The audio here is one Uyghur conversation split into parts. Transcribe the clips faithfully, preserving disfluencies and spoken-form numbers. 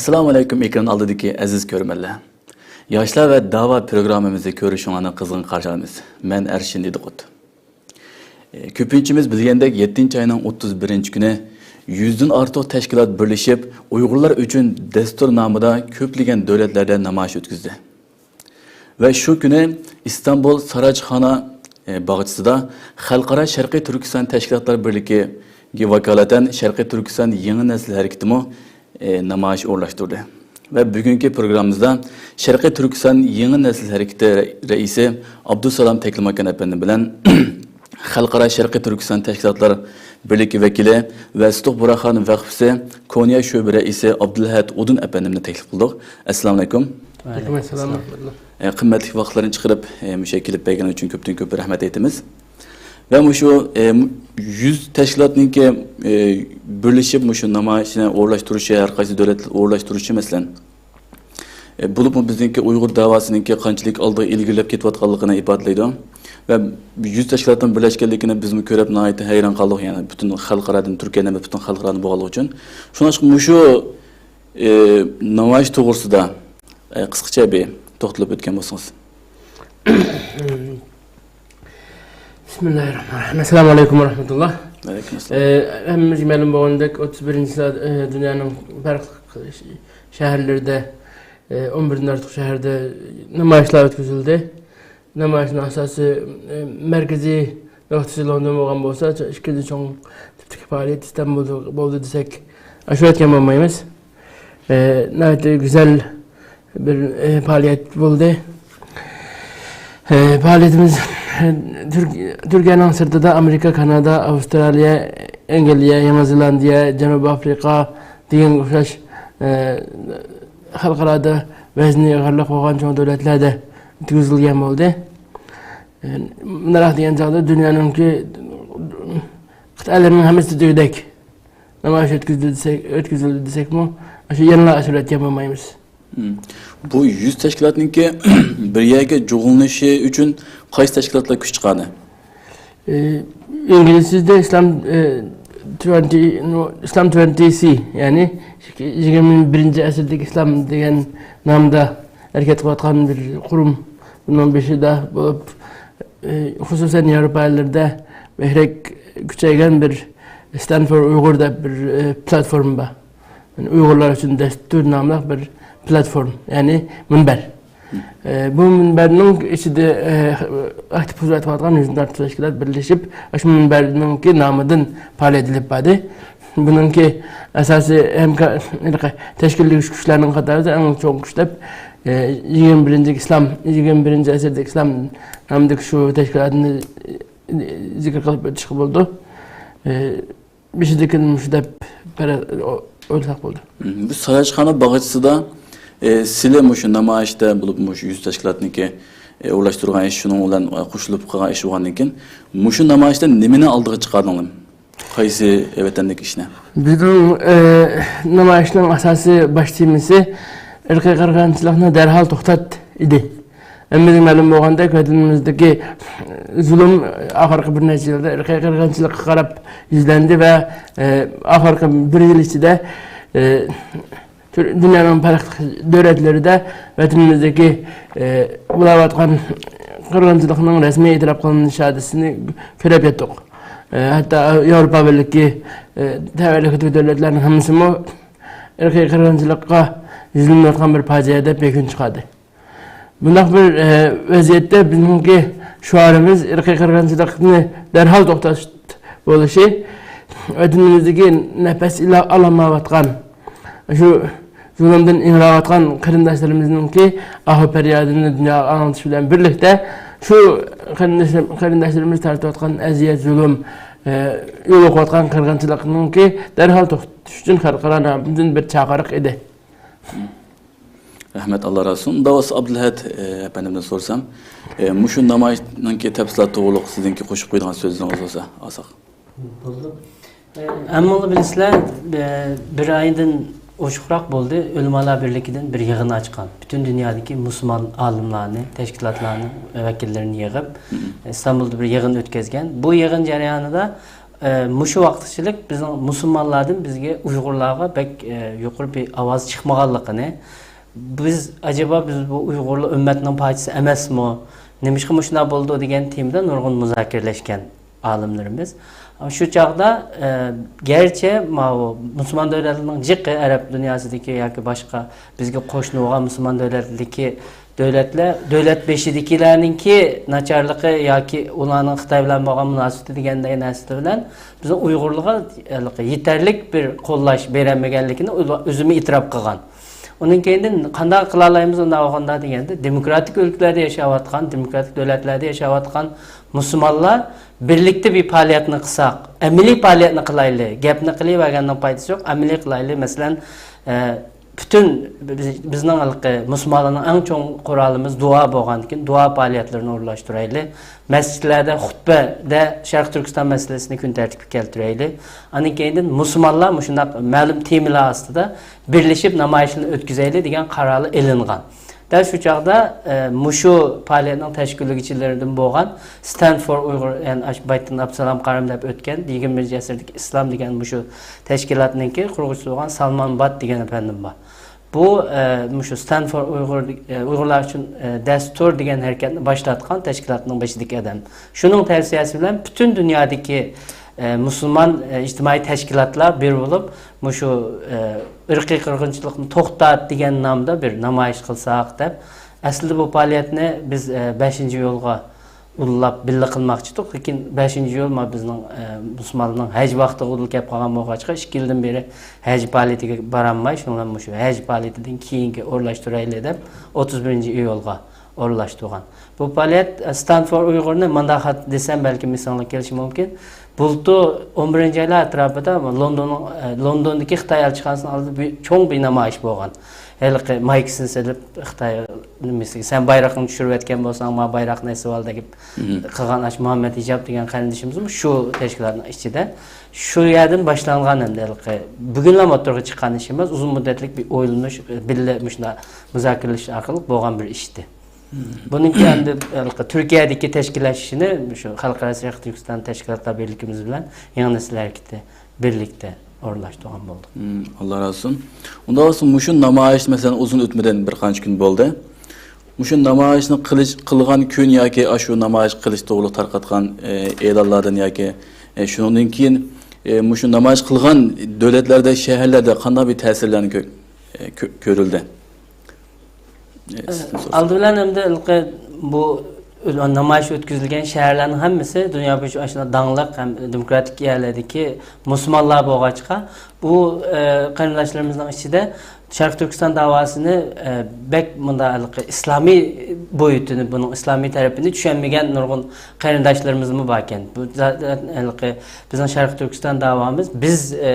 ئەسسالامۇ ئەلەيكۇم، ئېكران ئالدىدىكى ئەزىز كۆرۈرمەنلەر. ياشلار ۋە داۋا پروگراممىمىزنى كۆرۈشۈڭلارنى قىزغىن قارشى ئالىمىز. مەن ئەرشىن دىدىقۇت. ئى، كۆپىنچىمىز بىلگەندەك، يەتتىنچى ئاينىڭ ئوتتۇز بىرىنچى كۈنى يۈزدىن ئارتۇق تەشكىلات بىرلىشىپ، ئۇيغۇرلار ئۈچۈن دەستۇر نامىدا كۆپلىگەن دۆلەتلەردە نامايىش ئۆتكۈزدى. ۋە شۇ كۈنى ئىستانبۇل ساراچخانا، ئى، باغچىسىدا خەلقئارا شەرقىي تۈركىستان تەشكىلاتلار بىرلىكىگە ۋاكالىتەن شەرقىي تۈركىستان يېڭى نەسىل ھەرىكىتىمۇ، ئى، نامايىش ئورۇنلاشتۇردى. ۋە بۈگۈنكى پروگراممىمىزدا شەرقىي تۈركىستان يېڭى نەسىل ھەرىكىتى رەئىسى ئابدۇسالام تەكلىماكان ئەپەندىم بىلەن خەلقئارا شەرقىي تۈركىستان تەشكىلاتلار بىرلىكى ۋەكىلى ۋە سۇتۇق بۇراخان ۋەقپىسى كونيا شۆبە رەئىسى ئابدۇلئەھەد ئۇدۇن ئەپەندىمنى تەكلىپ قىلدۇق. ئەسسالامۇ ئەلەيكۇم. ۋەئەلەيكۇم ئەسسالام. ئە، قىممەتلىك ۋاقىتلارنى چىقىرىپ، ئە، مۇشۇ يەرگە كېلىپ بەرگىنىڭ ئۈچۈن كۆپتىن كۆپ رەھمەت ئېيتىمىز. ۋە مۇشۇ، ئە، مۇ-، يۈز تەشكىلاتنىڭكى، ئە، بىرلىشىپ مۇشۇ نامايىشنى ئورۇنلاشتۇرۇشى، ھەر قايسى دۆلەت ئورۇنلاشتۇرۇشى، مەسىلەن، ئە، بولۇپمۇ بىزنىڭكى ئۇيغۇر داۋاسىنىڭكى قانچىلىك ئالدىغا ئىلگىرىلەپ كېتىۋاتقانلىقىنى ئىپادىلەيدۇ. ۋە يۈز تەشكىلاتنىڭ بىرلەشكەنلىكىنى بىزمۇ كۆرۈپ ناھايىتى ھەيران قالدۇق. يەنى پۈتۈن خەلقئارادىن، تۈركىيەدىن ئەمەس، پۈتۈن خەلقئارادىن بولغانلىقى ئۈچۈن. شۇڭلاشقا مۇشۇ ئى، نامايىش توغرىسىدا، ئى، قىسقىچە بىر توختىلىپ ئۆتكەن بولسىڭىز. بىسمىللاھىررەھمانىررەھىم. ئەسسالامۇ ئەلەيكۇم ۋە رەھمەتۇللا. ۋەئەلەيكۇم ئەسسالام. ئى، ھەممىمىزگە مەلۇم بولغاندەك، ئوتتۇز بىرىنچى سائەت، ئى، دۇنيانىڭ پەرقلىق شەھەرلىرىدە، ئى، ئون بىردىن ئارتۇق شەھەردە نامايىشلار ئۆتكۈزۈلدى. نامايىشنىڭ ئاساسىي، ئى، مەركىزىي نۇقتىسى لوندون بولغان بولسا، چوڭ، ئىككىنچى چوڭ تىپتىكى پائالىيەت ئىستانبۇلدا بولدى دېسەك، ئاشۇرۇۋەتكەن بولمايمىز. ئى، ناھايىتى گۈزەل بىر، ئى، پائالىيەت بولدى. ئى، پائالىيىتىمىز، ئى، تۈرك-، تۈركىيەنىڭ سىرتىدا ئامېرىكا، كانادا، ئاۋسترالىيە، ئەنگلىيە، يېڭى زېلاندىيە، جەنۇبىي ئافرىقا دېگەنگە ئوخشاش، ئى، خەلقئارادا ۋەزنى ئېغىرلىق بولغان چوڭ دۆلەتلەردە ئۆتكۈزۈلگەن بولدى. ئى، مۇنداق دېگەن چاغدا دۇنيانىڭكى قىتئەلىرىنىڭ ھەممىسىدە دېگۈدەك نامايىش ئۆتكۈزدى دېسەك، ئۆتكۈزۈلدى دېسەكمۇ، ئاشۇ يەنىلا ئاشۇرۇۋەتكەن بولمايمىز. مم. بۇ يۈز تەشكىلاتنىڭكى بىر يەرگە جۇغلىنىشى ئۈچۈن قايسى تەشكىلاتلار كۈچ چىقاردى؟ ئى، ئىنگلىزچىدە ئىسلام، ئى، تۇۋەنتى، نو-، ئىسلام تۇۋەنتى سى، يەنى يىگىرمە بىرىنچى ئەسىردىكى ئىسلام دېگەن نامدا ھەرىكەت قىلىۋاتقان بىر قۇرۇم بۇنىڭ بېشىدا بولۇپ، ئى، خۇسۇسەن ياۋروپا ئەللىرىدە بەكرەك كۈچەيگەن بىر Stand for Uyghur دەپ بىر، ئى، پلاتفورما بار. يەنى ئۇيغۇرلار ئۈچۈن دەستۇر ناملىق بىر پلاتفورما، يەنى مۇنبەر. ئى، بۇ مۇنبەرنىڭ ئىچىدە، ئى، ئاكتىپ خىزمەت قىلىۋاتقان يۈزدىن ئارتۇق تەشكىلات بىرلىشىپ، ئاشۇ مۇنبەرنىڭكى نامىدىن پائالىيەت ئېلىپ باردى. بۇنىڭكى ئاساسىي ھەمكار-، تەشكىللىگۈچ كۈچلەرنىڭ قاتارىدا ئەڭ چوڭ كۈچ دەپ، ئى، يىگىرمە بىرىنچى ئىسلام، يىگىرمە بىرىنچى ئەسىردىكى ئىسلام نامىدىكى شۇ تەشكىلاتنى، ئى، زىكىر قىلىپ ئۆتۈشكە بولىدۇ. ئى، بېشىدىكىنى مۇشۇ دەپ پەرە-، ئو-، ئويلىساق بولىدۇ. مم، بۇ ساراچخانا باغچىسىدا، ئى، سىلى مۇشۇ نامايىشتا بولۇپ، مۇشۇ يۈز تەشكىلاتنىڭكى، ئى، ئورۇنلاشتۇرغان ئىش، شۇنىڭ بىلەن، ئى، قوشۇلۇپ قالغان ئىش بولغاندىن كېيىن، مۇشۇ نامايىشتا نېمىنى ئالدىغا چىقاردىڭلار؟ قايسى ۋەتەندىكى ئىشنى؟ بىزنىڭ، ئى، نامايىشنىڭ ئاساسىي باش تېمىسى ئىرقىي قىرغىنچىلىقنى دەرھال توختات ئىدى. ھەممىمىزگە مەلۇم بولغاندەك، ۋەتىنىمىزدىكى زۇلۇم ئاخىرقى بىر نەچچە يىلدا ئىرقىي قىرغىنچىلىققا قاراپ يۈزلەندى ۋە، ئى، ئاخىرقى بىر يىل ئىچىدە، ئى، تۈر-، دۇنيانىڭ پەرقلىق دۆلەتلىرىدە ۋەتىنىمىزدىكى، ئى، بولاۋاتقان قىرغىنچىلىقنىڭ رەسمىي ئېتىراپ قىلىنىش ھادىسىسىنى كۆرۈپ يەتتۇق. ئى، ھەتتا ياۋروپا بىرلىكى، ئى، تەۋەلىك دۆلەتلەرنىڭ ھەممىسىمۇ ئىرقىي قىرغىنچىلىققا يۈزلىنىۋاتقان بىر پاجىئە دەپ يەكۈن چىقاردى. بۇنداق بىر، ئە، ۋەزىيەتتە بىزنىڭكى شوئارىمىز ئىرقىي قىرغىنچىلىقنى دەرھال توختاش بولۇشى، ۋەتىنىمىزدىكى نەپەس ئېلالمايۋاتقان، شۇ زۇلۇمدىن ئىڭراۋاتقان قېرىنداشلىرىمىزنىڭكى ئاھۇ پەريادىنى دۇنياغا ئاڭلىتىش بىلەن بىرلىكتە، شۇ قېرىنداشلىرىم-، قېرىنداشلىرىمىز تارتىۋاتقان ئەزىيەت، زۇلۇم، ئە، يولۇقۇۋاتقان قىرغىنچىلىقنىڭكى دەرھال توختىتىش ئۈچۈن خەلقئارانىڭ ئالدىدىن بىر چاقىرىق ئىدى. رەھمەت، ئاللا رازى بولسۇن. ئۇنداق بولسا، ئابدۇلئەھەد، ئە، ئەپەندىمدىن سورىسام، ئە، مۇشۇ نامايىشنىڭكى تەپسىلاتى توغرۇلۇق سىزنىڭكى قوشۇپ قويىدىغان سۆزلىرىڭىز بولسا، ئالساق. بولدى. ئە، ھەممىڭلار بىلىسىلەر، ئە، بىر ئايدىن ئوشۇقراق بولدى، ئۆلىمالار بىرلىكىدىن بىر يىغىن ئاچقان. پۈتۈن دۇنيادىكى مۇسۇلمان ئالىملارنى، تەشكىلاتلارنى، ۋەكىللىرىنى يىغىپ، ئىستانبۇلدا بىر يىغىن ئۆتكۈزگەن. بۇ يىغىن جەريانىدا ئە، مۇشۇ ۋاقىتقىچىلىك بىزنىڭ مۇسۇلمانلاردىن بىزگە، ئۇيغۇرلارغا بەك، ئە، يۇقىرى بىر ئاۋاز چىقمىغانلىقىنى، بىز، ئەجەبا بىز بۇ ئۇيغۇرلار ئۈممەتنىڭ پارچىسى ئەمەسمۇ؟ نېمىشقا مۇشۇنداق بولىدۇ دېگەن تېمىدا نۇرغۇن مۇزاكىرىلەشكەن ئالىملىرىمىز. شۇ چاغدا، ئە، گەرچە ماۋۇ مۇسۇلمان دۆلەتلىرىنىڭ جىقى ئەرەب دۇنياسىدىكى ياكى باشقا بىزگە قوشنا بولغان مۇسۇلمان دۆلەتلىرىدىكى دۆلەتلەر، دۆلەت بېشىدىكىلەرنىڭكى ناچارلىقى ياكى ئۇلارنىڭ خىتاي بىلەن بولغان مۇناسىۋىتى دېگەندەك نەرسىلەر بىلەن بىزنىڭ ئۇيغۇرلارغا ھېلىقى يېتەرلىك بىر قوللاش بېرەلمىگەنلىكىنى ئۆزىمۇ ئېتىراپ قىلغان. ئۇنىڭ كېيىندىن قانداق قىلالايمىز ئۇنداق بولغاندا دېگەندە، دېموكراتىك ئۆلكىلەردە ياشاۋاتقان، دېموكراتىك دۆلەتلەردە ياشاۋاتقان مۇسۇلمانلار بىرلىكتە بىر پائالىيەتنى قىلساق، ئەمەلىي پائالىيەتنى قىلايلى، گەپنى قىلىۋەرگەننىڭ پايدىسى يوق، ئەمەلىي قىلايلى. مەسىلەن، ئە، پۈتۈن بىز، بىزنىڭ ھېلىقى مۇسۇلمانلارنىڭ ئەڭ چوڭ قورالىمىز دۇئا بولغاندىكىن، دۇئا پائالىيەتلىرىنى ئورۇنلاشتۇرايلى. مەسچىتلەردە خۇتبىدە شەرقىي تۈركىستان مەسىلىسىنى كۈن تەرتىپكە كەلتۈرەيلى. ئاندىن كېيىندىن مۇسۇلمانلار مۇشۇنداق مەلۇم تېمىلار ئاستىدا بىرلىشىپ نامايىشنى ئۆتكۈزەيلى دېگەن قارارلار ئېلىنغان. دەل شۇ چاغدا، ئە، مۇشۇ پائالىيەتنىڭ تەشكىللىگۈچىلىرىدىن بولغان Stand for Uyghur، يەنى ئاشۇ بايىتتىن ئابدۇسالام قارىم دەپ ئۆتكەن، يىگىرمە بىرىنچى ئەسىردىكى ئىسلام دېگەن مۇشۇ تەشكىلاتنىڭكى قۇرغۇچىسى بولغان سالمان بات دېگەن ئەپەندىم بار. بۇ، ئە، مۇشۇ Stand for Uyghur، ئە، ئۇيغۇرلار ئۈچۈن، ئە، دەستۇر دېگەن ھەرىكەتنى باشلاتقان تەشكىلاتنىڭ بېشىدىكى ئادەم. شۇنىڭ تەۋسىيەسى بىلەن پۈتۈن دۇنيادىكى، ئە، مۇسۇلمان، ئە، ئىجتىمائىي تەشكىلاتلار بىر بولۇپ، مۇشۇ، ئە، ئىرقىي قىرغىنچىلىقنى توختات دېگەن نامدا بىر نامايىش قىلساق دەپ، ئەسلىدە بۇ پائالىيەتنى بىز، ئە، بەشىنچى ئىيۇلغا ئۇللاپ بىللە قىلماقچى ئىدۇق، لېكىن بەشىنچى ئىيۇل ما بىزنىڭ، ئە، مۇسۇلمانلارنىڭ ھەج ۋاقتىغا ئۇدۇل كەپ قالغان بولغاچقا، ئىككى يىلدىن بېرى ھەج پائالىيىتىگە بارالماي، شۇنىڭ بىلەن مۇشۇ ھەج پائالىيىتىدىن كېيىنگە ئورۇنلاشتۇرايلى دەپ، ئوتتۇز بىرىنچى ئىيۇلغا ئورۇنلاشتۇرغان. بۇ پائالىيەت، ئە، Stand for Uyghurنى مانداق خەت دېسەم بەلكىم ئېسىڭلارغا كېلىشى مۇمكىن. بۇلتۇر ئون بىرىنچى ئايلار ئەتراپىدا لوندوننىڭ، ئە، لوندوندىكى خىتاي ئەلچىخانىسىنىڭ ئالدىدا بىر چوڭ بىر نامايىش بولغان. ھېلىقى مايكىسىنى سېلىپ، خىتاي نېمىسىگە، «سەن بايراقنى چۈشۈرۈۋەتكەن بولساڭ، ما بايراقنى ئېسىۋال» دەپ قىلغان ئاشۇ مۇھەممەد ھىجاب دېگەن قېرىندىشىمىزمۇ شۇ تەشكىلاتنىڭ ئىچىدە. شۇ يەردىن باشلانغان ئەمدى ھېلىقى. بۈگۈنلا ئوتتۇرىغا چىققان ئىش ئەمەس، ئۇزۇن مۇددەتلىك بىر ئويلىنىش، بىللە مۇشۇنداق مۇزاكىرىلىش ئارقىلىق بولغان بىر ئىشتى. بۇنىڭكى ئەمدى ھېلىقى تۈركىيەدىكى تەشكىللەشىشىنى شۇ خەلقئارا شەرقىي تۈركىستان تەشكىلاتلار بىرلىكىمىز بىلەن يېڭى نەسىل ھەرىكىتى بىرلىكتە ئورۇنلاشتۇرغان بولدۇق. مم، ئاللا رازى بولسۇن. ئۇنداق بولسا، مۇشۇ نامايىش، مەسىلەن، ئۇزۇن ئۆتمىدىن بىر قانچە كۈن بولدى. مۇشۇ نامايىشنى قىلىش، قىلغان كۈن ياكى ئاشۇ نامايىش قىلىش توغرۇلۇق تارقاتقان، ئە، ئېلانلاردىن ياكى، ئە، شۇنىڭدىن كېيىن، ئە، مۇشۇ نامايىش قىلغان دۆلەتلەردە، شەھەرلەردە قانداق بىر تەسىرلەرنى كۆ-، ئە، كۆ-، كۆرۈلدى؟ ئە، سىزدىن سورىسام. ئالدى بىلەن ئەمدى ھېلىقى بۇ نامايىش ئۆتكۈزۈلگەن شەھەرلەرنىڭ ھەممىسى دۇنيا بويىچە ئاشۇنداق داڭلىق ھەم دېموكراتىك يەرلەردىكى مۇسۇلمانلار بولغاچقا، بۇ، ئە، قېرىنداشلىرىمىزنىڭ ئىچىدە شەرقىي تۈركىستان داۋاسىنى، ئە، بەك مۇنداق ھېلىقى ئىسلامىي بويىتىنى، بۇنىڭ ئىسلامىي تەرىپىنى چۈشەنمىگەن نۇرغۇن قېرىنداشلىرىمىزمۇ باركەن. بۇ زاتەن ھېلىقى بىزنىڭ شەرقىي تۈركىستان داۋامىز، بىز، ئە،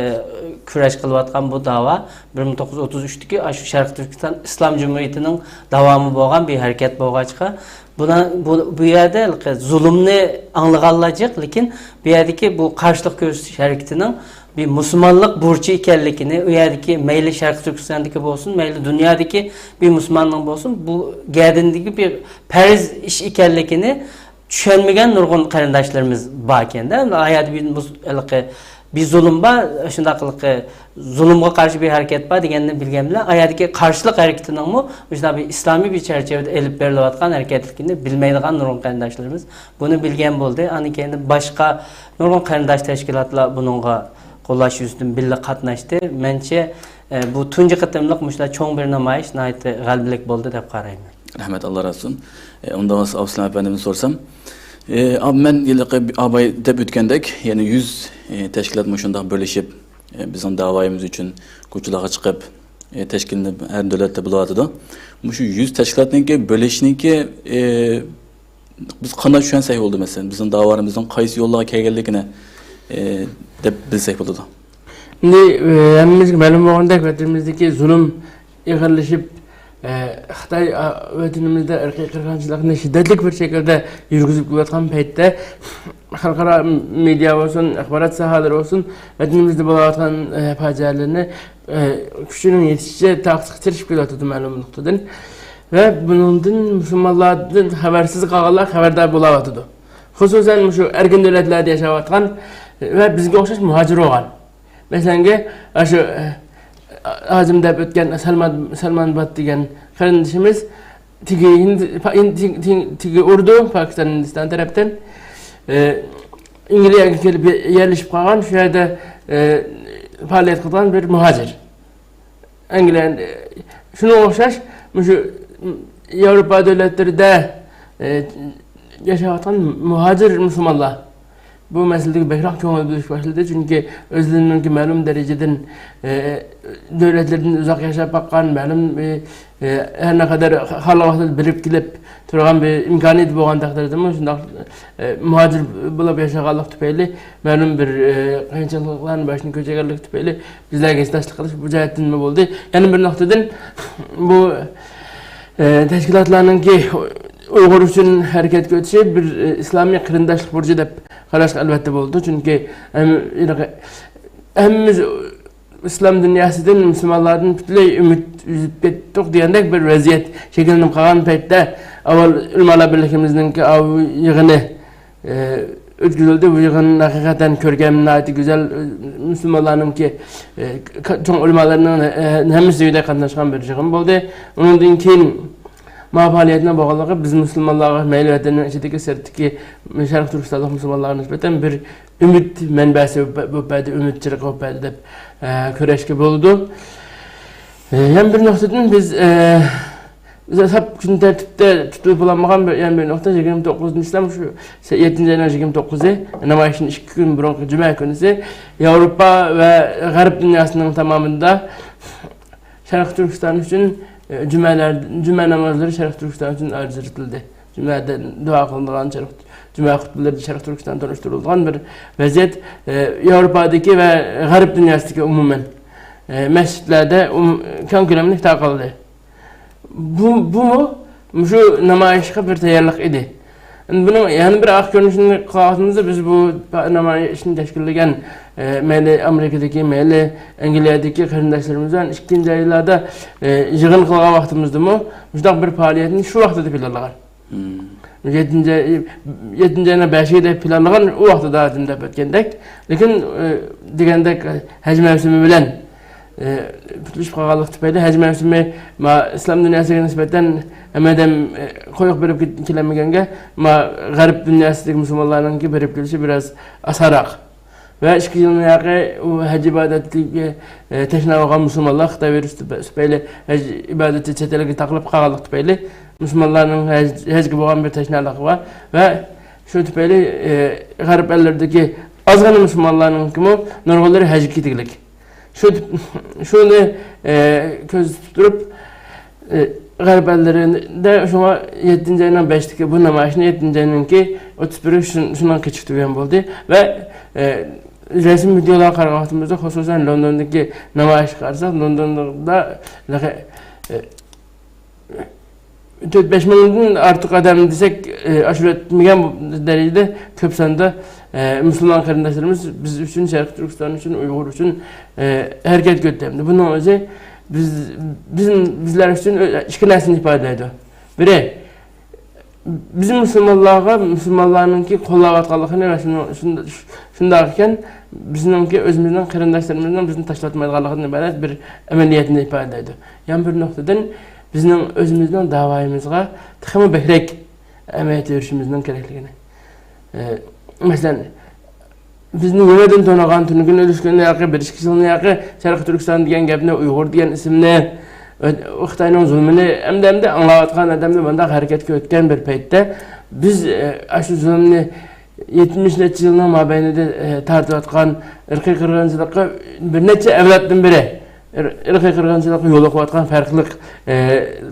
كۈرەش قىلىۋاتقان بۇ داۋا بىر مىڭ توققۇز يۈز ئوتتۇز ئۈچتىكى ئاشۇ شەرقىي تۈركىستان ئىسلام جۇمھۇرىيىتىنىڭ داۋامى بولغان بىر ھەرىكەت بولغاچقا، بۇنا-، بۇ، بۇ يەردە ھېلىقى زۇلۇمنى ئاڭلىغانلار جىق، لېكىن بۇ يەردىكى بۇ قارشىلىق كۆرسىتىش ھەرىكىتىنىڭ بىر مۇسۇلمانلىق بۇرچى ئىكەنلىكىنى، ئۇ يەردىكى مەيلى شەرقىي تۈركىستاندىكى بولسۇن، مەيلى دۇنيادىكى بىر مۇسۇلماننىڭ بولسۇن، بۇ گەدىنىدىكى بىر پەرز ئىش ئىكەنلىكىنى چۈشەنمىگەن نۇرغۇن قېرىنداشلىرىمىز باركەن-دە. ئايەردە بىر مۇس-، ھېلىقى بىر زۇلۇم بار، شۇنداق ھېلىقى زۇلۇمغا قارشى بىر ھەرىكەت بار دېگەننى بىلگەن بىلەن، ئايەردىكى قارشىلىق ھەرىكىتىنىڭمۇ مۇشۇنداق بىر ئىسلامىي بىر چەرچىۋىدە ئېلىپ بېرىلىۋاتقان ھەرىكەتلىكىنى بىلمەيدىغان نۇرغۇن قېرىنداشلىرىمىز بۇنى بىلگەن بولدى. ئاندىن كېيىن باشقا نۇرغۇن قېرىنداش تەشكىلاتلار بۇنىڭغا قوللاش يۈزىسىدىن بىللە قاتناشتى. مەنچە، ئە، بۇ تۇنجى قېتىملىق مۇشۇنداق چوڭ بىر نامايىش ناھايىتى غەلىبىلىك بولدى دەپ قارايمەن. رەھمەت، ئاللا رازى بولسۇن. ئە، ئۇنداق بولسا، ئابدۇسالام ئەپەندىمدىن سورىسام. ئە، ئاب-، مەن ھېلىقى ئاباي دەپ ئۆتكەندەك، يەنە يۈز، ئە، تەشكىلات مۇشۇنداق بىرلىشىپ، ئە، بىزنىڭ داۋايىمىز ئۈچۈن كوچىلارغا چىقىپ، ئە، تەشكىللىنىپ ھەر دۆلەتتە بولۇۋاتىدۇ. مۇشۇ يۈز تەشكىلاتنىڭكى بىرلىشىشنىڭكى، ئە، بىز قانداق چۈشەنسەك بولدى، مەسىلەن، بىزنىڭ داۋالىرىمىزنىڭ قايسى يوللارغا كەلگەنلىكىنى، ئى، دەپ بىلسەك بولىدۇ. ئەمدى، ئى، ھەممىمىزگە مەلۇم بولغاندەك، ۋەتىنىمىزدىكى زۇلۇم ئېغىرلىشىپ، ئى، خىتاي، ئا، ۋەتىنىمىزدە ئىرقىي قىرغىنچىلىقنى شىددەتلىك بىر شەكىلدە يۈرگۈزۈپ كېلىۋاتقان پەيتتە، خەلقئارا مېدىيا بولسۇن، ئاخبارات ساھەلىرى بولسۇن، ۋەتىنىمىزدە بولۇۋاتقان، ئى، پاجىئەلەرنى، ئى، كۈچىنىڭ يېتىشىچە، تاقىتىگە تىرىشىپ كېلىۋاتىدۇ مەلۇم نۇقتىدىن. ۋە بۇنىڭدىن مۇسۇلمانلاردىن خەۋەرسىز قالغانلار خەۋەردار بولاۋاتىدۇ. خۇسۇسەن، مۇشۇ ئەركىن دۆلەتلەردە ياشاۋاتقان، ۋە بىزگە ئوخشاش مۇھاجىر بولغان. مەسىلەنگە، ئاشۇ، ئە، ھازىم دەپ ئۆتكەن سالمان، سالمان بات دېگەن قېرىندىشىمىز تېگى ھىند، ھىند، تېگى، تېگى ئۇردۇ، پاكىستان، ھىندىستان تەرەپتىن، ئە، ئەنگلىيەگە كېلىپ يەرلىشىپ قالغان، شۇ يەردە، ئە، پائالىيەت قىلغان بىر مۇھاجىر. ئەنگلىيە، شۇنىڭغا ئوخشاش، مۇشۇ ياۋروپا دۆلەتلىرىدە، ئە، ياشاۋاتقان مۇھاجىر مۇسۇلمانلار بۇ مەسىلىگە بەكرەك كۆڭۈل بۆلۈشكە باشلىدى. چۈنكى ئۆزلىرىنىڭكى مەلۇم دەرىجىدىن، ئە، دۆلەتلىرىدىن ئۇزاق ياشاپ باققان، مەلۇم، ئە، ئە، ھەر نەقەدەر خالىغان ۋاقىتتا بېرىپ كېلىپ تۇرغان بىر ئىمكانىيىتى بولغان تەقدىردىمۇ، شۇنداق، ئە، مۇھاجىر بولۇپ ياشىغانلىق تۈپەيلى، مەلۇم بىر، ئە، قىيىنچىلىقلارنى باشتىن كەچۈرگەنلىك تۈپەيلى بىزلەرگە ھېسداشلىق قىلىش بۇ جەھەتتىنمۇ بولدى. يەنە بىر نۇقتىدىن، بۇ، ئە، تەشكىلاتلارنىڭكى ئۇيغۇر ئۈچۈن ھەرىكەتكە ئۆتۈشى بىر، ئە، ئىسلامىي قېرىنداشلىق بۇرچى دەپ قاراشقا ئەلۋەتتە بولىدۇ. چۈنكى ھەم-، ھەممىمىز ئىسلام دۇنياسىدىن، مۇسۇلمانلاردىن پۈتۈنلەي ئۈمىد ئۈزۈپ كەتتۇق دېگەندەك بىر ۋەزىيەت شەكىللىنىپ قالغان پەيتتە، ئاۋۋال ئۆلىمالار بىرلىكىمىزنىڭكى ئاۋۇ يىغىنى، ئە، ئۆتكۈزۈلدى. بۇ يىغىن ھەقىقەتەن كۆركەم، ناھايىتى گۈزەل، ئە، مۇسۇلمانلارنىڭكى، ئە، ك-، چوڭ ئۆلىمالارنىڭ، ئە، ھەممىسى دېگۈدەك قاتناشقان بىر يىغىن بولدى. ئۇنىڭدىن كېيىن ما پائالىيەتنىڭ بولغانلىقى بىز مۇسۇلمانلارغا، مەيلى ۋەتەننىڭ ئىچىدىكى، سىرتتىكى شەرقىي تۈركىستانلىق مۇسۇلمانلارغا نىسبەتەن بىر ئۈمىد مەنبەسى بولۇپ بەردى، ئۈمىد چىرىغى بولۇپ بەردى دەپ، ئە، كۆرۈشكە بولىدۇ. ئە، يەنە بىر نۇقتىدىن بىز، ئە، بىز ساپ كۈن تەرتىپتە تۇتۇلۇپ بولالمىغان بىر، يەنە بىر نۇقتا، يىگىرمە توققۇزىنچى ئىسلام شۇ يەتتىنچى ئاينىڭ يىگىرمە توققۇزى، نامايىشتىن ئىككى كۈن بۇرۇنقى جۈمە كۈنىسى ياۋروپا ۋە غەرب دۇنياسىنىڭ تامامىدا شەرقىي تۈركىستان ئۈچۈن، ئە، جۈمەلەر، جۈمە نامازلىرى شەرقىي تۈركىستان ئۈچۈن ئاجرىتىلدى. جۈمەدە دۇئا قىلىنىدىغان شەرق-، جۈمە خۇتبىلىرى شەرقىي تۈركىستان تونۇشتۇرۇلغان بىر ۋەزىيەت، ئە، ياۋروپادىكى ۋە غەرب دۇنياسىدىكى ئومۇمەن، ئە، مەسچىتلەردە ئوم-، كەڭ كۆلەملىك تارقالدى. بۇ، بۇمۇ مۇشۇ نامايىشقا بىر تەييارلىق ئىدى. ئەمدى بۇنىڭ يەنە بىر ئاق كۆرۈنۈشىنى قىلىۋاتىمىز، بىز بۇ پا-، نامايىشنى تەشكىللىگەن، ئە، مەيلى ئامېرىكىدىكى، مەيلى ئەنگلىيەدىكى قېرىنداشلىرىمىز بىلەن ئىككىنچى ئايلاردا، ئە، يىغىن قىلغان ۋاقتىمىزدىمۇ مۇشۇنداق بىر پائالىيەتنى شۇ ۋاقتىدا پىلانلىغان. مم. يەتتىنچى، يەتتىنچى ئاينىڭ بەشىگە دەپ پىلانلىغان ئۇ ۋاقتىدا ھازىم دەپ ئۆتكەندەك. لېكىن، ئە، دېگەندەك، ھەج مەۋسۇمى بىلەن، ئە، پۈتۈشۈپ قالغانلىقى تۈپەيلى ھەج مەۋسۇمى ما-، ئىسلام دۇنياسىغا نىسبەتەن ھەممە ئادەم، ئە، قويۇق بېرىپ كېت-، كېلەلمىگەنگە، ما، غەرب دۇنياسىدىكى مۇسۇلمانلارنىڭكى بېرىپ كېلىشى بىراز ئاسانراق. ۋە ئىككى يىلنىڭ ياقى ئۇ ھەج ئىبادەتلىككە، ئە، تەشنا بولغان مۇسۇلمانلار خىتاي ۋىرۇسى تۈپە-، تۈپەيلى ھەج ئىبادىتى چەت ئەلگە تاقىلىپ قالغانلىقى تۈپەيلى مۇسۇلمانلارنىڭ ھەج-، ھەجگە بولغان بىر تەشنالىقى بار. ۋە شۇ تۈپەيلى، ئە، غەرب ئەللىرىدىكى ئازغىنە مۇسۇلمانلارنىڭكىمۇ نۇرغۇنلىرى ھەجگە كېتىگلىك. شۇ، شۇنى، ئە، كۆزدە تۇتۇپ تۇرۇپ، ئە، غەرب ئەللىرىدە شۇڭا يەتتىنچى ئاينىڭ بەشتىكى بۇ نامايىشنى يەتتىنچى ئاينىڭكى ئوتتۇز بىرى شۇ-، شۇنىڭغا كېچىكتۈرگەن بولدى. ۋە، ئە، رەسمىي ۋىدېئولارغا قارىغان ۋاقتىمىزدا، خۇسۇسەن لوندوندىكى نامايىشقا قارىساق، لوندوندا، ئە، تۆت بەش مىڭدىن ئارتۇق ئادەم دېسەك، ئاشۇرۇۋەتمىگەن دەرىجىدە كۆپ ساندا، ئە، مۇسۇلمان قېرىنداشلىرىمىز بىز ئۈچۈن، شەرقىي تۈركىستان ئۈچۈن، ئۇيغۇر ئۈچۈن، ئە، ھەرىكەتكە ئۆتتى. ئەمدى بۇنىڭ ئۆزى بىز، بىزنىڭ، بىزلەر ئۈچۈن ئىككى نەرسىنى ئىپادىلەيدۇ. بىرى، بىز مۇسۇلمانلارغا مۇسۇلمانلارنىڭكى قوللاۋاتقانلىقىنى ۋە شۇنىڭ، شۇند-، شۇنداق ئىكەن، بىزنىڭكى ئۆزىمىزنىڭ قېرىنداشلىرىمىزنىڭ بىزنى تاشلاتمايدىغانلىقىدىن ئىبارەت بىر ئەمەلىيەتنى ئىپادىلەيدۇ. يەنە بىر نۇقتىدىن، بىزنىڭ ئۆزىمىزنىڭ داۋايىمىزغا تېخىمۇ بەكرەك ئەمەلىيەتتە يۈرۈشىمىزنىڭ كېرەكلىكىنى. ئە، مەسىلەن، بىزنى يېڭىدىن تونۇغان، تۈنۈگۈن ئۆلۈشكۈن ياقى بىر ئىككى يىلنى ياقى شەرقىي تۈركىستان دېگەن گەپنى، ئۇيغۇر دېگەن ئىسىمنى، ئۆ-، خىتاينىڭ زۇلمىنى ئەمدى، ئەمدى ئاڭلاۋاتقان ئادەملەر مۇنداق ھەرىكەتكە ئۆتكەن بىر پەيتتە، بىز، ئە، ئاشۇ زۇلۇمنى يەتمىش نەچچە يىلنىڭ مابەينىدە، ئە، تارتىۋاتقان ئىرقىي قىرغىنچىلىققا بىر نەچچە ئەۋلادتىن بېرى ئىر-، ئىرقىي قىرغىنچىلىققا يولۇقۇۋاتقان پەرقلىق، ئە،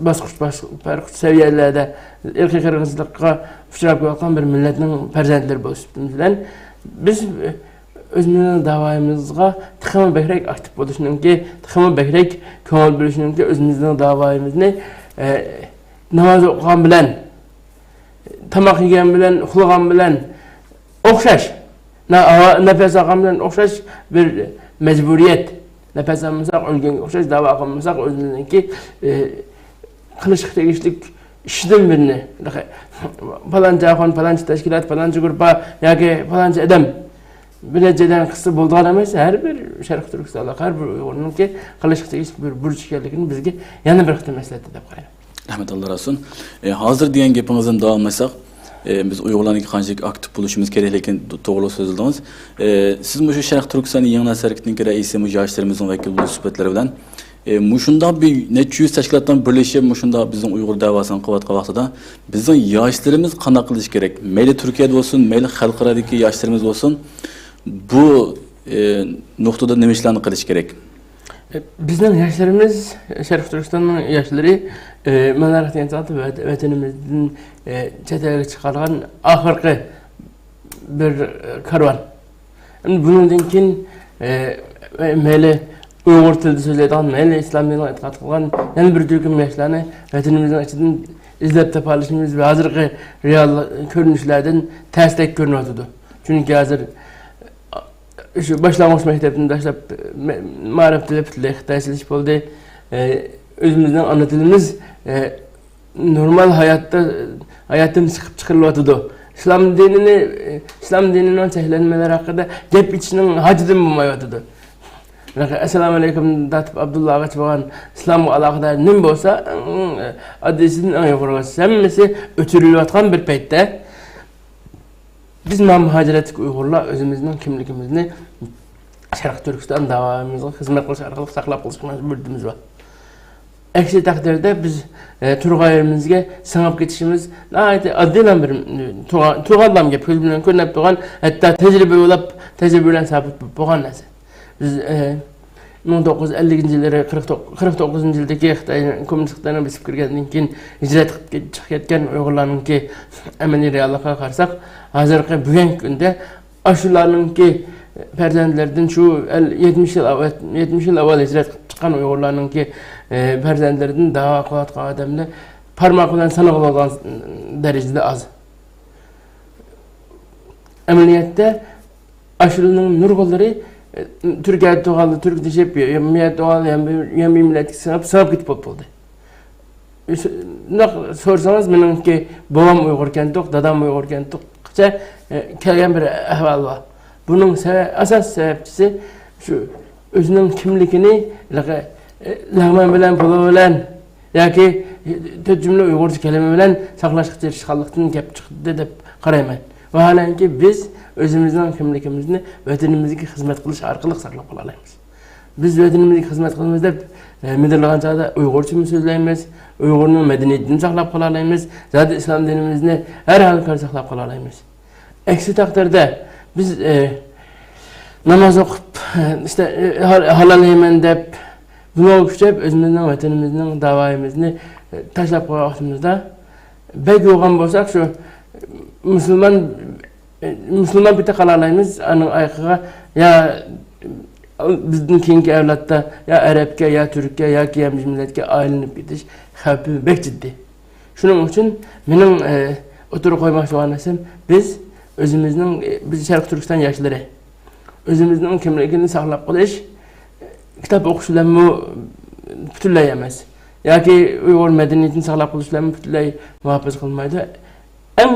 باسقۇچ، باس-، پەرقلىق سەۋىيەلەردە ئىرقىي قىرغىنچىلىققا ئۇچراپ كېلىۋاتقان بىر مىللەتنىڭ پەرزەنتلىرى بولۇش سۈپىتىمىز بىلەن، بىز، ئە، ئۆزىمىزنىڭ داۋايىمىزغا تېخىمۇ بەكرەك ئاكتىپ بولۇشنىڭكى، تېخىمۇ بەكرەك كۆڭۈل بۆلۈشنىڭكى، ئۆزىمىزنىڭ داۋايىمىزنى، ئە، ناماز ئوقۇغان بىلەن، تاماق يېگەن بىلەن، ئۇخلىغان بىلەن ئوخشاش، نا-، ھاۋا، نەپەس ئالغان بىلەن ئوخشاش بىر مەجبۇرىيەت. نەپەس ئالمىساق ئۆلگەنگە ئوخشاش، داۋا قىلمىساق ئۆزىمىزنىڭكى، ئى، قىلىشقا تېگىشلىك ئىشتىن بىرنى، پالانچە ئاخۇن، پالانچە تەشكىلات، پالانچە گۇرۇپپا ياكى پالانچە ئادەم بىر نەچچە ئادەم قىلسا بولىدىغان ئەمەس، ھەر بىر شەرقىي تۈركىستانلىق، ھەر بىر ئۇيغۇرنىڭكى قىلىشقا تېگىشلىك بىر بۇرچ ئىكەنلىكىنى بىزگە يەنە بىر قېتىم ئەسلەتتى دەپ قارايمەن. رەھمەت، ئاللا رازى بولسۇن. ئە، ھازىر دېگەن گېپىڭىزدىن داۋاملاشساق، ئە، بىز ئۇيغۇرلارنىڭكى قانچىلىك ئاكتىپ بولۇشىمىز كېرەكلىكىنى تو-، توغرىلىق سۆزلىدىڭىز. ئە، سىز مۇشۇ شەرقىي تۈركىستان يېڭى نەسىل ھەرىكىتىنىڭكى رەئىسى، مۇشۇ ياشلىرىمىزنىڭ ۋەكىلى بولۇش سۈپەتلىرى بىلەن، ئە، مۇشۇنداق بىر نەچچە يۈز تەشكىلاتنىڭ بىرلىشىپ، مۇشۇنداق بىزنىڭ ئۇيغۇر دەۋاسىنى قىلىۋاتقان ۋاقتىدا، بىزنىڭ ياشلىرىمىز قانداق قىلىشى كېرەك؟ مەيلى تۈركىيەدە بولسۇن، مەيلى خەلقئارادىكى ياشلىرىمىز بولسۇن، بۇ، ئە، نۇقتىدا نېمە ئىشلارنى قىلىشى كېرەك؟ بىزنىڭ ياشلىرىمىز، شەرقىي تۈركىستاننىڭ ياشلىرى، ئە، مەن ھەر ۋاقىت دېگەن چاغدا ۋەت-، ۋەتىنىمىزدىن، ئە، چەت ئەلگە چىقارغان ئاخىرقى بىر، ئە، كارۋان. ئەمدى بۇنىڭدىن كېيىن، ئە، مەيلى ئۇيغۇر تىلىدا سۆزلەيدىغان، مەيلى ئىسلام دىنىغا ئېتىقاد قىلغان يەنە بىر تۈركۈم ياشلارنى ۋەتىنىمىزنىڭ ئىچىدىن ئىزدەپ تاپالىشىمىز ۋە ھازىرقى رېئال كۆرۈنۈشلەردىن تەستەك كۆرۈنۈۋاتىدۇ. چۈنكى ھازىر شۇ باشلانغۇچ مەكتەپتىن باشلاپ، مە-، مائارىپ تىلى پۈتۈنلەي خىتايچىلىشىپ بولدى. ئە، ئۆزىمىزنىڭ ئانا تىلىمىز، ئە، نورمال ھاياتتا، ھاياتتىن چىقىپ چىقىرىلىۋاتىدۇ. ئىسلام دىنىنى، ئىسلام دىنىنىڭ چەكلەنمىلىرى ھەققىدە گەپ ئېچىشنىڭ ھاجىتىمۇ بولمايۋاتىدۇ. ئەسسالامۇئەلەيكۇم تارتىپ ئابدۇللاغىچە بولغان ئىسلامغا ئالاقىدار نېمە بولسا، ئەڭ ئاددىيسىدىن ئەڭ يۇقىرىغىچە ھەممىسى ئۆچۈرۈلۈۋاتقان بىر پەيتتە، بىز مۇھاجىرەتتىكى ئۇيغۇرلار ئۆزىمىزنىڭ كىملىكىمىزنى شەرقىي تۈركىستان داۋامىزغا خىزمەت قىلىش ئارقىلىق ساقلاپ قېلىشقا مەجبۇرىيىتىمىز بار. ئەكسى تەقدىردە بىز، ئە، تۇرغان يېرىمىزگە سىڭىپ كېتىشىمىز ناھايىتى ئاددىيلا بىر، ئە، تۇرغان، تۇرغانلام گەپ، كۆز بىلەن كۆرۈپ تۇرغان، ھەتتا تەجرىبە بولاپ، تەجرىبە بىلەن سابىت بولغان نەرسە. بىز، ئە، مىڭ توققۇز يۈز ئەللىكىنچى يىللىرى، قىرىق توققۇز، قىرىق توققۇزىنچى يىلدىكى خىتاي، كوممۇنىست خىتاينىڭ بېسىپ كىرگەندىن كېيىن ھىجرەت قىلىپ كېت-، چىقىپ كەتكەن ئۇيغۇرلارنىڭكى ئەمەلىي رېئاللىقىغا قارىساق، ھازىرقى بۈگۈنكى كۈندە ئاشۇلارنىڭكى پەرزەنتلىرىدىن شۇ ئەل-، يەتمىش يىل ئاۋ-، يەتمىش يىل ئاۋۋال ھىجرەت قىلىپ چىققان ئۇيغۇرلارنىڭكى، ئە، پەرزەنتلىرىدىن داۋا قىلىۋاتقان ئادەملەر پارماق بىلەن سانىغىلى بولىدىغان دەرىجىدە ئاز. ئەمەلىيەتتە، ئاشۇلارنىڭ نۇرغۇنلىرى، ئە، تۈركىيەدە تۇرغانلار تۈرك دېيىشىپ، يا، يا، يا، يا، مىللەتكە سىڭىپ، سىڭىپ كېتىپ بولۇپ بولدى. شۇنداق سورىسىڭىز، مېنىڭكى بوۋام ئۇيغۇركەنتۇق، دادام ئۇيغۇركەنتۇققىچە، ئە، كەلگەن بىر ئەھۋال بار. بۇنىڭ سەۋە-، ئاساسىي سەۋەبچىسى شۇ ئۆزىنىڭ كىملىكىنى ھېلىقى، ئە، لەغمەن بىلەن، پۇلى بىلەن ياكى تۆت جۈملە ئۇيغۇرچە كەلىمە بىلەن ساقلاشقا تىرىشقانلىقتىن كەپ چىقتى دەپ قارايمەن. ۋاھالەنكى، بىز ئۆزىمىزنىڭ كىملىكىمىزنى ۋەتىنىمىزگە خىزمەت قىلىش ئارقىلىق ساقلاپ قالالايمىز. بىز ۋەتىنىمىزگە خىزمەت قىلىمىز دەپ، ئە، مىدىرلىغان چاغدا ئۇيغۇرچىمۇ سۆزلەيمىز، ئۇيغۇرنىڭ مەدەنىيىتىنى ساقلاپ قالالايمىز، زادى ئىسلام دىنىمىزنى ھەر ھالقا ساقلاپ قالالايمىز. ئەكسى تەقدىردە، بىز، ئە، ناماز ئوقۇپ، ئە، ئىشتە، ئە، ھال-، ھالال يەيمەن دەپ، بۇنىڭغا كۈچەپ، ئۆزىمىزنىڭ ۋەتىنىمىزنىڭ داۋايىمىزنى، ئە، تاشلاپ قويغان ۋاقتىمىزدا، بەك يوغان بولساق، شۇ مۇسۇلمان، مۇسۇلمان پېتى قالالايمىز، ئانىڭ ئايىغىغا يا بىزدىن كېيىنكى ئەۋلادتا يا ئەرەبكە، يا تۈرككە، ياكى يەمچى مىللەتكە ئايلىنىپ كېتىش خەۋپى بەك جىددىي. شۇنىڭ ئۈچۈن مېنىڭ، ئە، ئوتتۇرىغا قويماقچى بولغان نەرسەم، بىز ئۆزىمىزنىڭ، ئە، بىز شەرقىي تۈركىستان ياشلىرى ئۆزىمىزنىڭ كىملىكىنى ساقلاپ قېلىش، كىتاب ئوقۇش بىلەنمۇ پۈتۈنلەي ئەمەس. ياكى ئۇيغۇر مەدەنىيىتىنى ساقلاپ قېلىش بىلەنمۇ پۈتۈنلەي مۇھاپىزە قىلمايدۇ. ئەڭ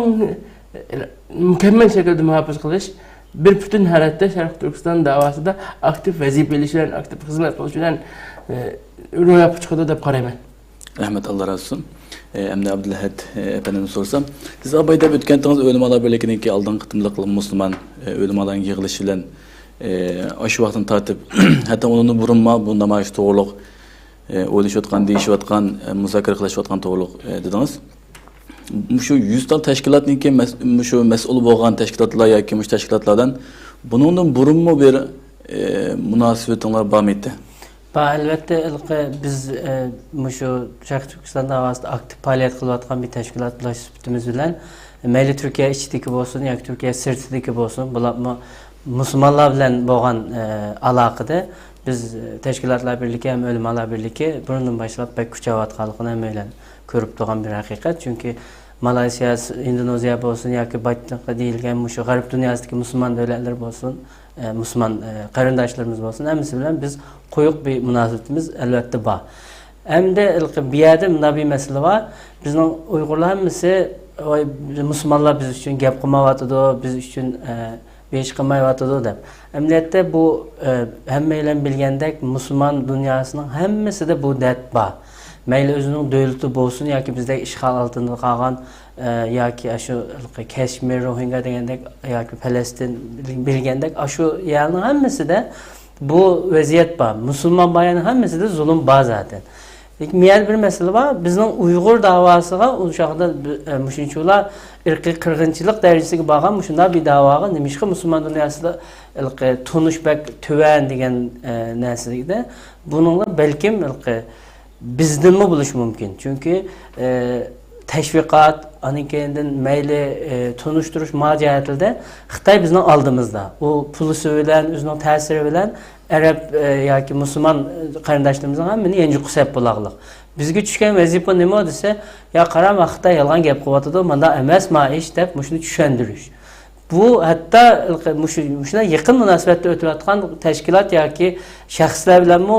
مۇكەممەل شەكىلدە مۇھاپىزە قىلىش، بىر پۈتۈن ھالەتتە شەرقىي تۈركىستان داۋاسىدا ئاكتىپ ۋەزىپە ئېلىش بىلەن، ئاكتىپ خىزمەت قىلىش بىلەن، ئە، روياپقا چىقىدۇ دەپ قارايمەن. رەھمەت، ئاللا رازى بولسۇن. ئە، ئەمدى ئابدۇلئەھەد، ئە، ئەپەندىمدىن سورىسام، سىز ئاباي دەپ ئۆتكەنتىڭىز ئۆلىمالار بىرلىكىنىڭكى ئالدىنقى قېتىملىق مۇسۇلمان، ئە، ئۆلىمالارنىڭ يىغىلىشى بىلەن، ئە، ئاشۇ ۋاقىتتىن تارتىپ، ھەتتا ئۇنىڭدىن بۇرۇنمۇ بۇ نامايىش توغرۇلۇق، ئە، ئويلىشىۋاتقان، دېيىشىۋاتقان، ئە، مۇزاكىرە قىلىشىۋاتقان توغرۇلۇق، ئە، دېدىڭىز. مۇشۇ يۈز تال تەشكىلاتنىڭكى مەس-، مۇشۇ مەسئۇل بولغان تەشكىلاتلار ياكى مۇشۇ تەشكىلاتلار بىلەن بۇنىڭدىن بۇرۇنمۇ بىر، ئە، مۇناسىۋىتىڭلار بارمىدى؟ بار، ئەلۋەتتە، ھېلىقى بىز، ئە، مۇشۇ شەرقىي تۈركىستان داۋاسىدا ئاكتىپ پائالىيەت قىلىۋاتقان بىر تەشكىلاتلاش سۈپىتىمىز بىلەن، مەيلى تۈركىيە ئىچىدىكى بولسۇن ياكى تۈركىيە سىرتىدىكى بولسۇن، بولۇپمۇ مۇسۇلمانلار بىلەن بولغان، ئە، ئالاقىدە بىز، ئە، تەشكىلاتلار بىرلىكى ھەم ئۆلىمالار بىرلىكى بۇرۇندىن باشلاپ بەك كۈچەۋاتقانلىقىنى ھەممەيلەن كۆرۈپ تۇرغان بىر ھەقىقەت. چۈنكى مالايسىيا، ئىندونېزىيە بولسۇن ياكى بايتىنقى دېيىلگەن مۇشۇ غەرب دۇنياسىدىكى مۇسۇلمان دۆلەتلىرى بولسۇن، ئە، مۇسۇلمان، ئە، قېرىنداشلىرىمىز بولسۇن، ھەممىسى بىلەن بىز قويۇق بىر مۇناسىۋىتىمىز ئەلۋەتتە بار. ئەمدى ھېلىقى بۇ يەردە مۇنداق بىر مەسىلە بار. بىزنىڭ ئۇيغۇرلار ھەممىسى، ۋاي، مۇسۇلمانلار بىز ئۈچۈن گەپ قىلمايۋاتىدۇ، بىز ئۈچۈن، ئە، بۇ ئىش قىلمايۋاتىدۇ دەپ. ئەمەلىيەتتە بۇ، ئە، ھەممەيلەن بىلگەندەك، مۇسۇلمان دۇنياسىنىڭ ھەممىسىدە بۇ دەرد بار. مەيلى ئۆزىنىڭ دۆلىتى بولسۇن ياكى بىزدەك ئىشغال ئالتىندا قالغان، ئە، ياكى ئاشۇ كەشمىر، روھىنگا دېگەندەك ياكى پەلەستىن بىلگەندەك ئاشۇ يەرنىڭ ھەممىسىدە بۇ ۋەزىيەت بار. مۇسۇلمان بار يەرنىڭ ھەممىسىدە زۇلۇم بار زاتەن. لېكىن بۇ يەردە بىر مەسىلە بار. بىزنىڭ ئۇيغۇر داۋاسىغا ئۇ چاغدا بى-، ئە، مۇشۇنچىلا ئىرقىي قىرغىنچىلىق دەرىجىسىگە بارغان مۇشۇنداق بىر داۋاغا نېمىشقا مۇسۇلمان دۇنياسىدا ھېلىقى تونۇش بەك تۆۋەن دېگەن، ئە، نەرسىدە بۇنىڭغا بەلكىم ھېلىقى بىزدىنمۇ بولۇشى مۇمكىن. چۈنكى، ئە، تەشۋىقات، ئاندىن كېيىندىن مەيلى، ئە، تونۇشتۇرۇش ما جەھەتلىدە خىتاي بىزنىڭ ئالدىمىزدا. ئۇ پۇلىسى بىلەن، ئۆزىنىڭ تەسىرى بىلەن ئەرەب، ئە، ياكى مۇسۇلمان قېرىنداشلىرىمىزنىڭ ھەممىنى يانچۇققا سېلىپ بولاغلىق. بىزگە چۈشكەن ۋەزىپە نېمە دېسە، يا قارا، ما خىتاي يالغان گەپ قىلىۋاتىدۇ، ماندا ئەمەس ما ئىش دەپ مۇشۇنى چۈشەندۈرۈش. بۇ ھەتتا مۇشۇ، مۇشۇنداق يېقىن مۇناسىۋەتتە ئۆتۈۋاتقان تەشكىلات ياكى شەخسلەر بىلەنمۇ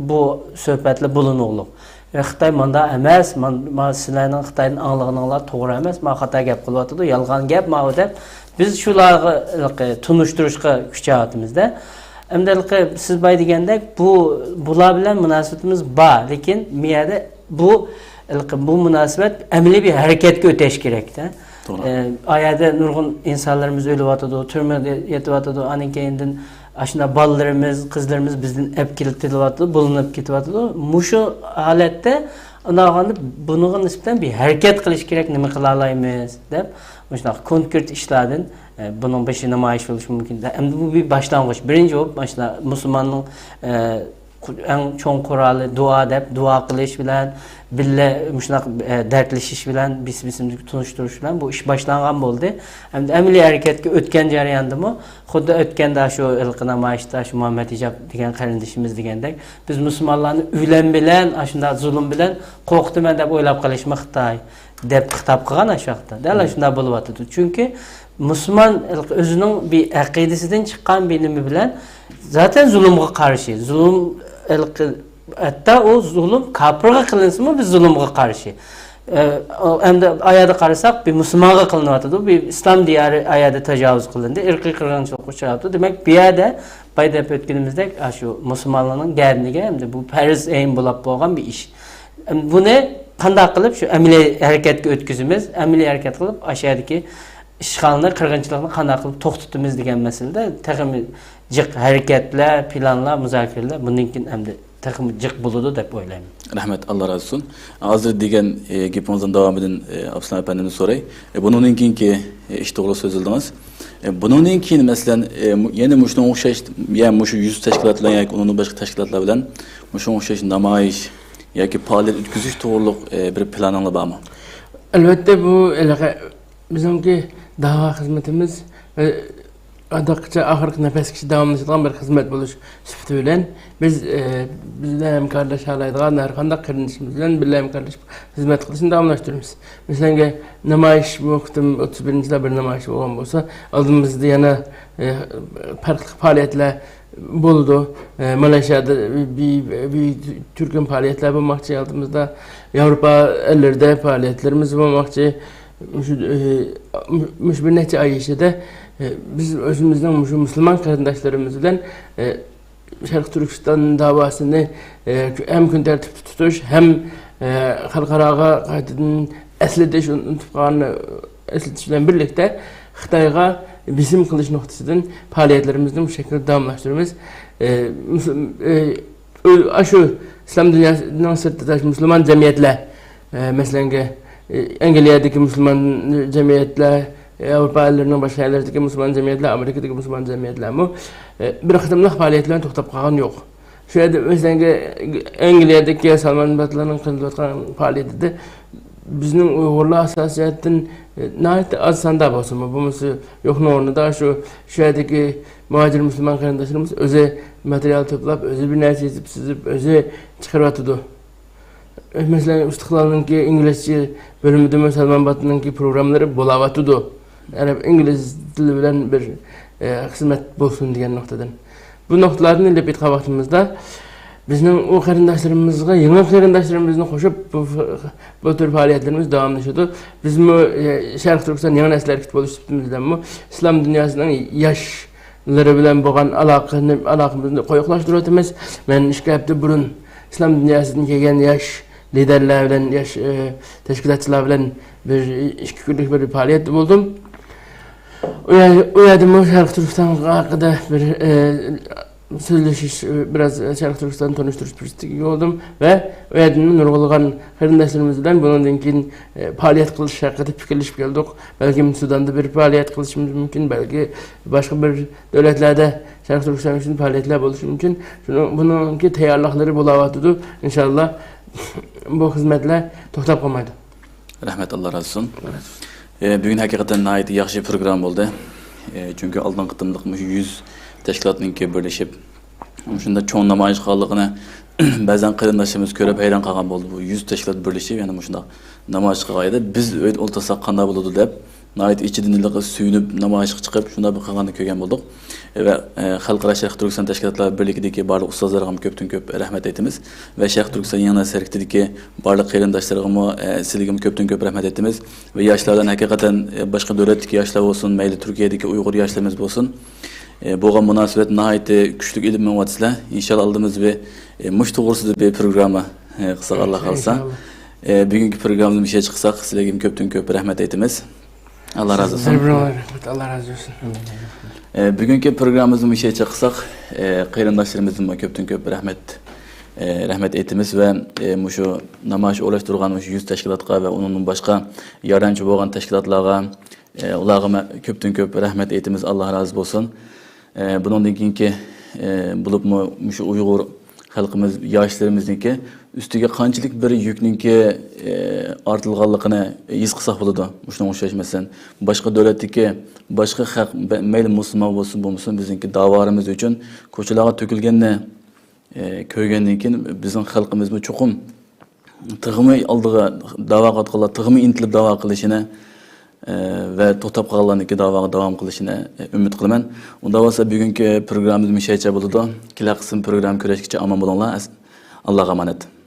بۇ سۆھبەتلەر بولۇنۇقلۇق. يا خىتاي ماندا ئەمەس، مان-، ما سىلەرنىڭ خىتايدىن ئاڭلىغىنىڭلار توغرا ئەمەس، ما خاتا گەپ قىلىۋاتىدۇ، يالغان گەپ ماۋۇ دەپ، بىز شۇلارغا ھېلىقى تونۇشتۇرۇشقا كۈچەۋاتىمىز-دە. ئەمدى ھېلىقى سىز باي دېگەندەك، بۇ، بۇلار بىلەن مۇناسىۋىتىمىز بار، لېكىن بۇ يەردە بۇ، ھېلىقى بۇ مۇناسىۋەت ئەمەلىي بىر ھەرىكەتكە ئۆتەش كېرەك-دە. توغرا. ئە، ئا يەردە نۇرغۇن ئىنسانلىرىمىز ئۆلۈۋاتىدۇ، تۈرمىدە يېتىۋاتىدۇ، ئاندىن كېيىندىن ئاشۇنداق بالىلىرىمىز، قىزلىرىمىز بىزدىن ئەپ كېتىلىۋاتىدۇ، بۇلىنىپ كېتىۋاتىدۇ. مۇشۇ ھالەتتە ئۇنداق بولغاندا بۇنىڭغا نىسبەتەن بىر ھەرىكەت قىلىش كېرەك، نېمە قىلالايمىز دەپ مۇشۇنداق كونكرېت ئىشلاردىن، ئە، بۇنىڭ بېشى نامايىش بولۇشى مۇمكىن. ئەمدى بۇ بىر باشلانغۇچ. بىرىنچى بولۇپ مۇشۇنداق مۇسۇلماننىڭ، ئە، قۇ-، ئەڭ چوڭ قورالى دۇئا دەپ، دۇئا قىلىش بىلەن بىللە مۇشۇنداق، ئە، دەردلىشىش بىلەن، بىس-، بىسىمىزگە تونۇشتۇرۇش بىلەن بۇ ئىش باشلانغان بولدى. ئەمدى ئەمەلىي ھەرىكەتكە ئۆتكەن جەرياندىمۇ خۇددى ئۆتكەندە شۇ ھېلىقى نامايىشتا شۇ مۇھەممەد ھىجاب دېگەن قېرىندىشىمىز دېگەندەك، بىز مۇسۇلمانلارنى ئۆلۈم بىلەن، ئاشۇنداق زۇلۇم بىلەن قورقۇتىمەن دەپ ئويلاپ قېلىشمۇ خىتاي دەپ خىتاب قىلغان ئاشۇ ۋاقىتتا. دەل ئاشۇنداق بولۇۋاتىدۇ. چۈنكى مۇسۇلمان ھېلىقى ئۆزىنىڭ بىر ئەقىدىسىدىن چىققان بىر نېمە بىلەن زاتەن زۇلۇمغا قارشى. زۇلۇم ھېلىقى ھەتتا ئۇ زۇلۇم كاپىرغا قىلىنسىمۇ، بىز زۇلۇمغا قارشى. ئە، ئەمدى ئايەدە قارىساق، بىر مۇسۇلمانغا قىلىنىۋاتىدۇ، بىر ئىسلام دىيارى ئايەدە تاجاۋۇز قىلىندى، ئىرقىي قىرغىنچىلىققا ئۇچراپتۇ. دېمەك، بۇ يەردە بايا دەپ ئۆتكىنىمىزدەك، ئاشۇ مۇسۇلمانلارنىڭ گەدىنىگە ئەمدى بۇ پەرز ئەين بولاپ بولغان بىر ئىش. ئەمدى بۇنى قانداق قىلىپ شۇ ئەمەلىي ھەرىكەتكە ئۆتكۈزىمىز، ئەمەلىي ھەرىكەت قىلىپ، ئاشۇ يەردىكى ئىشغالنى، قىرغىنچىلىقنى قانداق قىلىپ توختىتىمىز دېگەن مەسىلىدە تېخىمۇ جىق ھەرىكەتلەر، پىلانلار، مۇزاكىرىلەر بۇندىن كېيىن ئەمدى تېخىمۇ جىق بولىدۇ دەپ ئويلايمەن. رەھمەت، ئاللا رازى بولسۇن. ھازىر دېگەن، ئە، گېپىڭىزنىڭ داۋامىدىن، ئە، ئابدۇسالام ئەپەندىمدىن سوراي. ئە، بۇنىڭدىن كېيىنكى، ئە، ئىش توغرىلىق سۆزلىدىڭىز. ئە، بۇنىڭدىن كېيىن، مەسىلەن، ئە، مۇ-، يەنە مۇشۇنىڭغا ئوخشاش، يا مۇشۇ يۈز تەشكىلات بىلەن ياكى ئۇنىڭدىن باشقا تەشكىلاتلار بىلەن مۇشۇنىڭغا ئوخشاش نامايىش ياكى پائالىيەت ئۆتكۈزۈش توغرىلىق، ئە، بىر پىلانىڭلار بارمۇ؟ ئەلۋەتتە، بۇ ھېلىقى بىزنىڭكى داۋا خىزمىتىمىز، ئە، ئاداققىچە ئاخىرقى نەپەسكىچە داۋاملىشىدىغان بىر خىزمەت بولۇش سۈپىتى بىلەن، بىز، ئە، بىز بىلەن ھەمكارلىشالايدىغان ھەر قانداق قېرىندىشىمىز بىلەن بىللە ھەمكارلىشىپ خىزمەت قىلىشنى داۋاملاشتۇرىمىز. مەسىلەنگە، نامايىش، بۇ قېتىم ئوتتۇز بىرىنچى يىلدا بىر نامايىش بولغان بولسا، ئالدىمىزدا يەنە، ئە، پەرقلىق پائالىيەتلەر بولىدۇ. ئە، مالايشىيادا بىر، بىر تۈركۈم پائالىيەتلەر بولماقچى ئالدىمىزدا. ياۋروپا ئەللىرىدە پائالىيەتلىرىمىز بولماقچى. مۇشۇ، ئە، مۇشۇ بىر نەچچە ئاي ئىچىدە، ئە، بىز ئۆزىمىزنىڭ مۇشۇ مۇسۇلمان قېرىنداشلىرىمىز بىلەن، ئە، شەرقىي تۈركىستان داۋاسىنى، ئە، ھەم كۈن تەرتىپتە تۇتۇش، ھەم، ئە، خەلقئاراغا قايتىدىن ئەسلىتىش، ئۇنتۇپ قالغاننى ئەسلىتىش بىلەن بىرلىكتە، خىتايغا بېسىم قىلىش نۇقتىسىدىن پائالىيەتلىرىمىزنى مۇشۇ شەكىلدە داۋاملاشتۇرىمىز. ئە، مۇس-، ئە، ئاشۇ ئىسلام دۇنياسىنىڭ سىرتىدا مۇسۇلمان جەمئىيەتلەر، ئە، مەسىلەنگە، ئە، ئەنگلىيەدىكى مۇسۇلمان جەمئىيەتلەر، ئاۋروپا ئەللىرىنىڭ باشقا يەرلىرىدىكى مۇسۇلمان جەمئىيەتلەر، ئامېرىكىدىكى مۇسۇلمان جەمئىيەتلەرمۇ، ئە، بىر قېتىملىق پائالىيەتلەرنى توختاپ قالغان يوق. شۇ يەردە، مەسىلەن، ئەنگلىيەدىكى سالمانباتلارنىڭ قىلىۋاتقان پائالىيىتىدە بىزنىڭ ئۇيغۇرلار ئاساسىي جەھەتتىن، ئە، ناھايىتى ئاز ساندا بولسىمۇ، بولمىسا يوقنىڭ ئورنىدا شۇ، شۇ يەردىكى مۇھاجىر مۇسۇلمان قېرىنداشلىرىمىز ئۆزى ماتېرىيال توپلاپ، ئۆزى بىر نەرسە يېزىپ، سىزىپ، ئۆزى چىقىرىۋاتىدۇ. مەسىلەن، ئىستىقلالنىڭكى ئىنگلىزچە بۆلۈمىدىمۇ سالمانباتنىڭكى پروگراممىلىرى بولاۋاتىدۇ. ئەرەب، ئىنگلىز تىلى بىلەن بىر، ئە، خىزمەت بولسۇن دېگەن نۇقتىدىن. بۇ نۇقتىلاردىن ئېلىپ ئېيتقان ۋاقتىمىزدا، بىزنىڭ ئۇ قېرىنداشلىرىمىزغا يېڭى قېرىنداشلىرىمىزنى قوشۇپ، بۇ، بۇ تۈر پائالىيەتلىرىمىز داۋاملىشىدۇ. بىزمۇ، ئە، شەرقىي تۈركىستان يېڭى نەسىل ھەرىكىتى بولۇش سۈپىتىمىز بىلەنمۇ ئىسلام دۇنياسىنىڭ ياشلىرى بىلەن بولغان ئالاقىنى، ئالاقىمىزنى قويۇقلاشتۇرۇۋاتىمىز. مەن ئىككى ھەپتە بۇرۇن ئىسلام دۇنياسىدىن كەلگەن ياش لىدەرلەر بىلەن، ياش، ئە، تەشكىلاتچىلار بىلەن بىر ئىككى كۈنلۈك بىر پائالىيەتتە بولدۇم. ئۇ يەر-، ئۇ يەردىمۇ شەرقىي تۈركىستان ھەققىدە بىر، ئە، سۆزلىشىش، بىراز شەرقىي تۈركىستاننى تونۇشتۇرۇش پۇرسىتىگە ئىگە بولدۇم ۋە ئۇ يەردىن نۇرغۇنلىغان قېرىنداشلىرىمىز بىلەن بۇنىڭدىن كېيىن، ئە، پائالىيەت قىلىش ھەققىدە پىكىرلىشىپ كەلدۇق. بەلكىم سۇداندا بىر پائالىيەت قىلىشىمىز مۇمكىن، بەلكى باشقا بىر دۆلەتلەردە شەرقىي تۈركىستان ئۈچۈن پائالىيەتلەر بولۇشى مۇمكىن. شۇنىڭ، بۇنىڭكى تەييارلىقلىرى بولاۋاتىدۇ. ئىنشاللا بۇ خىزمەتلەر توختاپ قالمايدۇ. رەھمەت، ئاللا رازى بولسۇن. ئە، بۈگۈن ھەقىقەتەن ناھايىتى ياخشى پروگرامما بولدى. ئە، چۈنكى ئالدىنقى قېتىملىق مۇشۇ يۈز تەشكىلاتنىڭكى بىرلىشىپ، مۇشۇنداق چوڭ نامايىش قىلغانلىقىنى بەزەن قېرىنداشلىرىمىز كۆرۈپ ھەيران قالغان بولدى. بۇ يۈز تەشكىلات بىرلىشىپ، يەنە مۇشۇنداق نامايىش قىلغان ئىدى. بىز ئۆيدە ئولتۇرساق قانداق بولىدۇ دەپ، ناھايىتى ئىچىدىن ھېلىقى سۆيۈنۈپ نامايىشقا چىقىپ، شۇنداق بىر قىلغاننى كۆرگەن بولدۇق. ۋە، ئە، خەلقئارا شەرقىي تۈركىستان تەشكىلاتلار بىرلىكىدىكى بارلىق ئۇستازلارغىمۇ كۆپتىن كۆپ رەھمەت ئېيتىمىز. ۋە شەرقىي تۈركىستان يېڭى نەسىل ھەرىكىتىدىكى بارلىق قېرىنداشلىرىغىمۇ، ئە، سىلىگىمۇ كۆپتىن كۆپ رەھمەت ئېيتىمىز. ۋە ياشلار بىلەن ھەقىقەتەن، ئە، باشقا دۆلەتتىكى ياشلار بولسۇن، مەيلى تۈركىيەدىكى ئۇيغۇر ياشلىرىمىز بولسۇن، ئە، بولغان مۇناسىۋەت ناھايىتى كۈچلۈك ئېلىپ مېڭىۋاتىسىلەر. ئىنشاللا ئالدىمىز بىر، ئە، مۇشۇ توغرىسىدا بىر پروگرامما، ئە، قىلساق، ئاللا خالىسا. ئىنشاللا. ئە، بۈگۈنكى پروگراممىمىز مۇشۇ يەرگە چىقساق، سىلەرگىمۇ كۆپتىن كۆپ رەھمەت ئېيتىمىز. ئاللا رازى بولسۇن. سىزگە بىر رەھمەت، ئاللا رازى بولسۇن. ئە، بۈگۈنكى پروگراممىمىزنى مۇشۇ يەرگە قىلساق، ئە، قېرىنداشلىرىمىزدىنمۇ كۆپتىن كۆپ رەھمەت، ئە، رەھمەت ئېيتىمىز ۋە، ئە، مۇشۇ نامايىش ئورۇنلاشتۇرغان مۇشۇ يۈز تەشكىلاتقا ۋە ئۇنىڭدىن باشقا ياردەمچى بولغان تەشكىلاتلارغا، ئە، ئۇلارغا مە-، كۆپتىن كۆپ رەھمەت ئېيتىمىز، ئاللا رازى بولسۇن. ئە، بۇنىڭدىن كېيىنكى، ئە، بولۇپمۇ مۇشۇ ئۇيغۇر خەلقىمىز، ياشلىرىمىزنىڭكى ئۈستىگە قانچىلىك بىر يۈكنىڭكى، ئى، ئارتىلغانلىقىنى ھېس قىلساق بولىدۇ. مۇشۇنىڭغا ئوخشاش، مەسىلەن، باشقا دۆلەتتىكى، باشقا خەق، بە-، مەيلى مۇسۇلمان بولسۇن، بولمىسۇن، بىزنىڭكى داۋالىرىمىز ئۈچۈن كوچىلارغا تۆكۈلگەننى، ئى، كۆرگەندىن كېيىن، بىزنىڭ خەلقىمىزمۇ چوقۇم تېخىمۇ ئالدىغا داۋا قىلىۋاتقانلار تېخىمۇ ئىنتىلىپ داۋا قىلىشىنى، ئە، ۋە توختاپ قالغانلىكى داۋاغا داۋام قىلىشىنى، ئە، ئۈمىد قىلىمەن. ئۇنداق بولسا بۈگۈنكى پروگراممىمىز مۇشۇ يەرگىچە بولىدۇ. كېلەر قىسىم پروگرامما كۆرۈشكىچە ئامان بولۇڭلار. ئەس-، ئاللاغا ئامانەت.